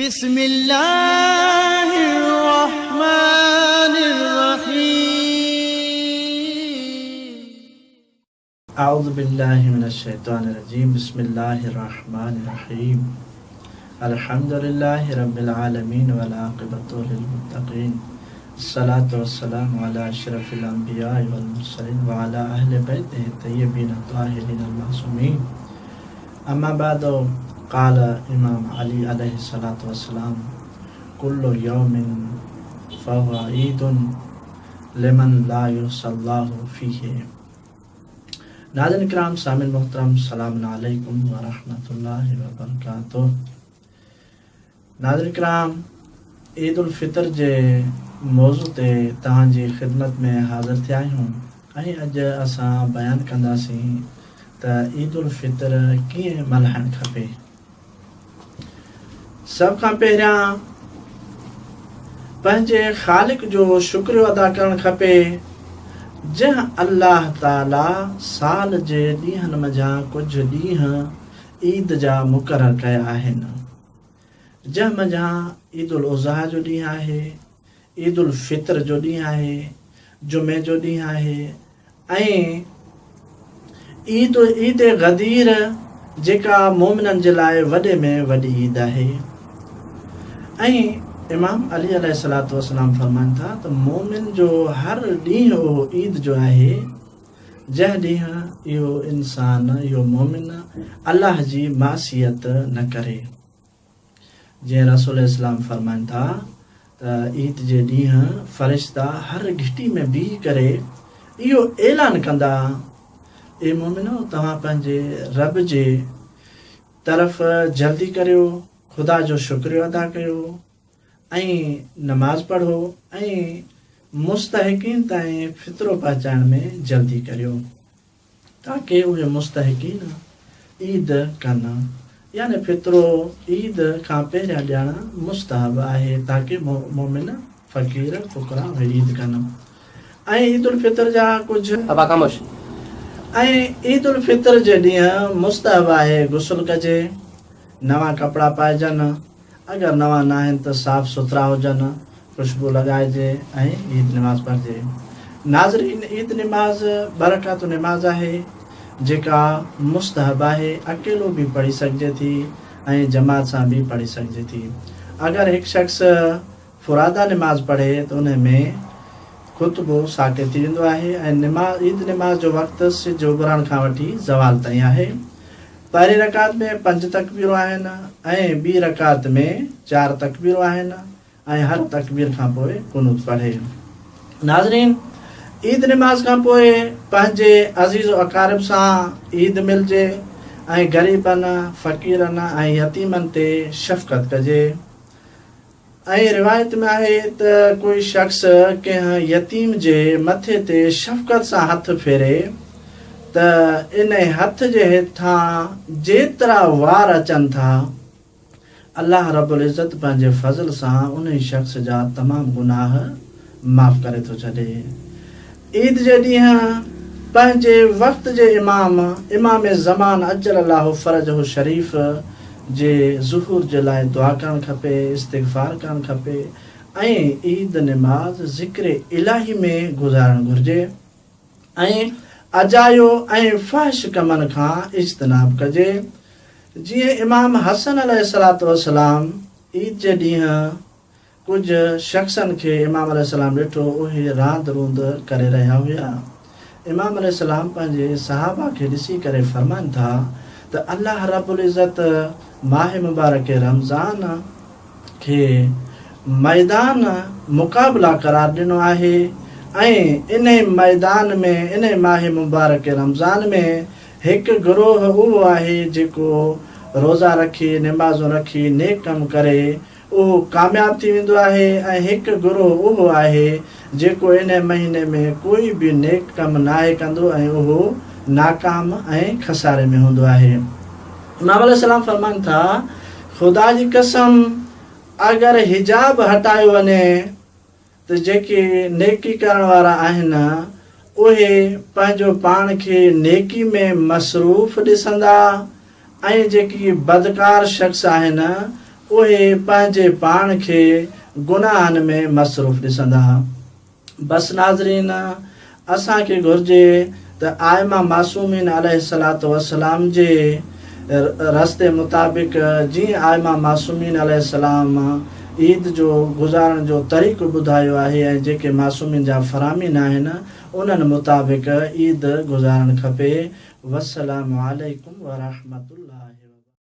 بسم الله الرحمن الرحيم. اعوذ بالله من الشيطان الرجيم بسم الله الرحمن الرحيم الحمد لله رب العالمين والعاقبة للمتقين الصلاة والسلام على اشرف الانبياء والمرسلين وعلى اهل بيته الطيبين الطاهرين المعصومين اما بعد قال امام علي عليه الصلوة والسلام كل يوم فهو عيد لمن لا يعصى الله فيه. ناظرين ڪرام سامعين محترم سلام عليڪم ورحمة الله وبرڪاته. ناظرين ڪرام عيد الفطر جي موضوع تي توهان جي خدمت ۾ حاضر ٿيا آهيون ۽ اڄ اسان بيان ڪنداسين ته عيد الفطر ڪيئن ملهائڻ کپي. سڀ کان پهريان پنهنجي خالق جو شڪريو ادا ڪرڻ کپي جنهن الله تعالي سال جي ڏينهن منجهان ڪجهه ڏينهن عيد جا مقرر ڪيا آهن، جنهن منجهان عيد الاضحيٰ جو ڏينهن آهي، عيد الفطر جو ڏينهن آهي، جمعي جو ڏينهن آهي ۽ عيد عيد غدير جيڪا مومنن جي لاء وڏي ۾ وڏي عيد آهي ۽ امام علي عليه الصلوة والسلام فرمائن ٿا ته مومن جو هر ڏينهن اهو عيد جو آهي جنهن ڏينهن اهو انسان، اهو مؤمن، الله جي معصيت نه ڪري. جيئن رسول اسلام فرمائن ٿا ته عيد جي ڏينهن فرشتا هر گهٽي ۾ بيهي ڪري اهو اعلان ڪندا، اي مؤمنو! توهان پنهنجي رب جي طرف جلدي ڪريو، خدا جو شڪريو ادا ڪيو، ۽ نماز پڙهو ۽ مستحقين تائين فطرو پهچائڻ ۾ جلدي ڪريو تاڪه اهي مستحقين عيد ڪن يعني فطرو عيد کان پهريان ڏيڻ مستحب آهي تاڪه مؤمن فقير فقراء اهي عيد ڪن ۽ عيد الفطر جا ڪجهه. ابا خاموش. ۽ عيد الفطر جي ڏينهن مستحب آهي غسل ڪجي نوان ڪپڙا پائجن اگر نوان ناهن ته صاف سٿرا هجن، خوشبو لڳائجي ۽ عيد نماز پڙهجي. ناظرين عيد نماز ٻه رڪعتون نماز آهي جيڪا مستحب آهي، اڪيلو به پڙهي سگهجي ٿي ۽ جماعت سان به پڙهي سگهجي ٿي. اگر هڪ شخص فرادا نماز پڙهي ته انهي ۾ خطبو ساقط ٿي ويندو آهي ۽ نماز عيد نماز جو وقت سج اڀرڻ کان وٺي زوال تائين آهي. پهرين رڪعت ۾ پنج تڪبيرون آهن ۽ ٻي رڪعت ۾ چار تڪبيرون آهن ۽ هر تڪبير کان پوء قنوت پڙهي. ناظرين! عيد نماز کان پوء پنهنجي عزيز و اقارب سان عيد ملجي ۽ غريبن، فقيرن ۽ يتيمن تي شفقت ڪجي. ۽ روايت ۾ آهي ته ڪوئي شخص ڪنهن يتيم جي مٿي تي شفقت سان هٿ ڦيري ته انهي هٿ جي هيٺان جيترا وار اچن ٿا، الله رب العزت پنهنجي فضل سان انهي شخص جا تمام گناهه معاف ڪري ٿو ڇڏي. عيد جي ڏينهن پنهنجي وقت جي امام، امام زمان عجل الله فرجه الشريف جي ظهور جي لاء دعا ڪرڻ کپي، استغفار ڪرڻ کپي ۽ عيد نماز ذڪر الاهي ۾ گذارڻ گهرجي ۽ اجايو ۽ فحش ڪمن کان اجتناب ڪجي. جيئن امام حسن عليه الصلوة والسلام عيد جي ڏينهن ڪجهه شخصن کي امام عليه السلام ڏٺو اهي راند روند ڪري رهيا هيا. امام عليه السلام پنهنجي صحابه کي ڏسي ڪري فرمائن ٿا ته الله رب العزت ماه مبارڪ رمضان کي ميدان مقابله قرار ڏنو آهي ۽ انهي ميدان ۾ انهي ماه مبارڪ رمضان ۾ هڪ گروهه اهو آهي جيڪو روزا رکي نمازون رکي نيڪ ڪم ڪري اهو ڪامياب ٿي ويندو آهي ۽ هڪ گروهه اهو آهي جيڪو انهي مهيني ۾ ڪوئي به نيڪ ڪم ناهي ڪندو ۽ اهو ناڪام ۽ خساري ۾ هوندو آهي. امام عليه السلام فرمائن ٿا، خدا جي قسم اگر حجاب هٽايو وڃي ته جيڪي نيڪي ڪرڻ وارا آهن اهي پنهنجو پاڻ کي نيڪي ۾ مصروف ڏسندا ۽ جيڪي بدڪار شخص آهن اهي پنهنجي پاڻ کي گناهن ۾ مصروف ڏسندا. بس ناظرين! اسان کي گهرجي ته ائمه معصومين عليه الصلوة والسلام جي رستي مطابق جيئن ائمه معصومين عليه السلام عيد جو گذارڻ جو طريقو ٻڌايو آهي ۽ جيڪي معصومين جا فرامين آهن انهن مطابق عيد گذارڻ کپي. والسلام عليڪم ورحمة الله.